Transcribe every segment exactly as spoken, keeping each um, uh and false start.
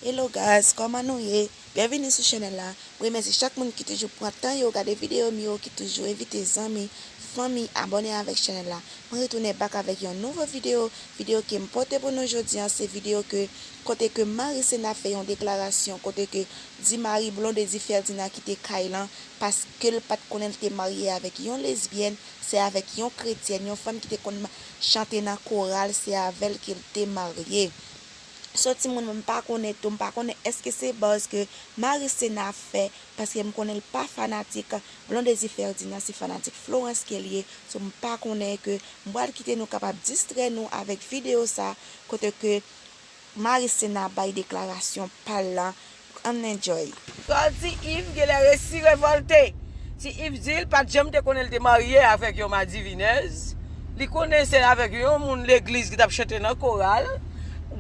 Hello guys, kòman nou ye? Byenvini sou chanèl la. Mwen remèsye chak moun ki toujou pran tan yo gade videyo m yo, ki toujou envite zanmi, fanmi, abòne avèk chanèl la. Mwen retounen back avèk yon nouvo videyo. Videyo ke m pote pou nou jodi a, se videyo ke kote ke Marisena fè yon deklarasyon, kote ke di mari Blondedy Ferdinand kite kay lan, paske l pa t konnen l te marye avèk yon lesbyèn, se avèk yon kretyèn, yon fanm ki te konn ma- chante nan koral, se avè l ke l te marye. So timoun, mwen m pa konnen tou, m pa konnen èske se buzz ke Marisena ap fè, paske m konnen l pa fanatik Blondedy Ferdinand, se fanatik Florence ke l ye. So m pa konnen ke m pral kite nou kapab distrè nou avèk videyo sa, kote ke Marisena bay deklarasyon pa l lan. Ann enjoy. Sa Ti Yves genlè resi revòlte. Ti Yves di l pa t janm te konnen l te marye avèk yon madivinèz. Li konnen se avèk yon moun legliz ki t ap chante nan koral.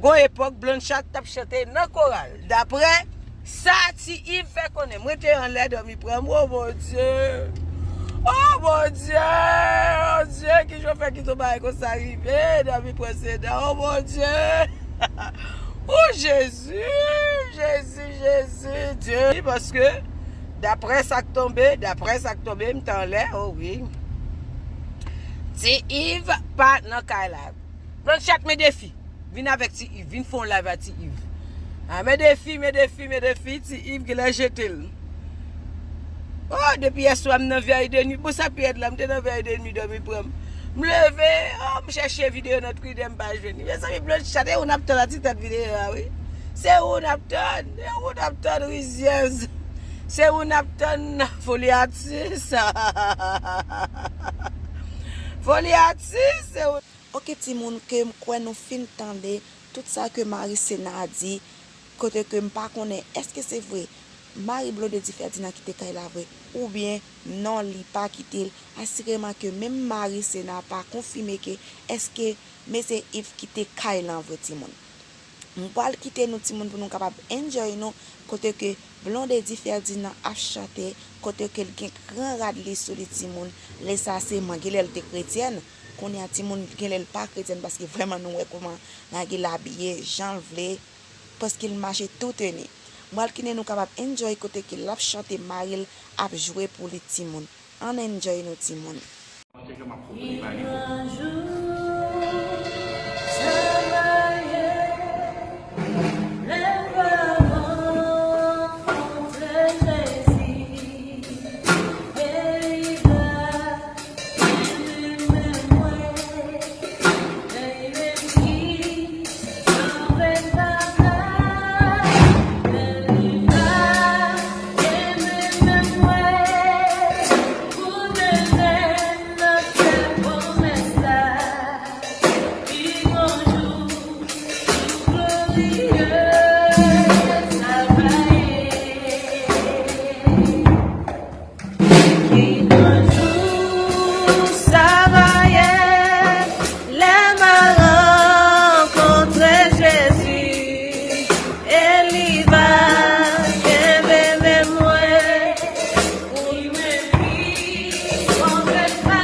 Gon epòk Blanchard t ap chante nan koral. Daprè sa Ti Yves fè konnen, mwen te anlè dòmi pran m, o Bondye. O Bondye, o Dye, ki jan w fè kite yon bagay konsa rive, dòmi pran Seda, o Bondye. O Jezi, Jezi, Jezi, Dye. Paske, daprè sa k tonbe, daprè sa k tonbe, m t anlè, o wi. Ti Yves pa nan kay la. Blanchard, men defi. Vin avèk Ti Yves, vin fè yon live a Ti Yves. A, men defi, men defi, men defi, Ti Yves genlè jete l. Oh, depi yèswa m nan vèy de nwi. Bon, sa pi rèd la, m te nan vèy de nwi, dòmi pran m. M leve, oh, m chèche videyo nan Twitter, m pa jwenn li. Mezanmi, Blanchard, se ou n ap tann a ti tèt videyo a, wi. Se ou n ap tann, se ou n ap tann, rizyèz. Se ou n ap tann, foli atis. Foli atis, se ou. Oke timoun, ke m kwè nou fin tande tout sa ke Marisena di, kote ke m pa konnen èske se vre mari Blondedy Ferdinand kite kay la vre, oubyen non, li pa kite l. Asireman ke menm Marisena pa konfime ke èske mesye Yves kite kay lan vre timoun. M pral kite nou timoun pou nou kapab enjoy nou, kote ke Blondedy Ferdinand ap chante, kote ke l gen gran rad li sou li timoun. Lè sa se man, genlè l te kretyèn, kounye a timoun genlè l pa kretyèn paske vrèman nou wè kòman nèg la abiye jan l vle, paske l mache tout nu. M pral kite nou kapab enjoy kote ke l ap chante, mari l ap jwe pou li timoun. Ann enjoy nou timoun. Ki granjou sa va ye, lè m a rankontre Jezi, e li va kenbe men mwen, pou li menm ki pwofèt pa.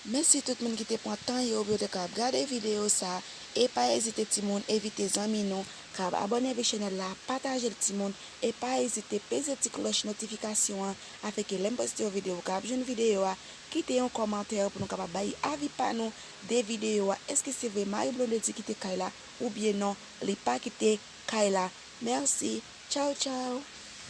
Mèsi tout moun ki te pran tan yo pou yo te ka ap gade videyo sa, e pa ezite timoun, envite zanmi nou, k ap abòne avèk chanèl la, pataje l timoun, e pa ezite peze ti klòch notifikasyon an, afin ke lè m poste yon videyo, ou ka ap jwenn videyo a, kite yon kòmantè pou nou kapab bay avi pa nou de videyo a. Èske se vre mari Blondedy kite kay la, oubyen non, li pa kite kay la? Mèsi. Tchaw, tchaw.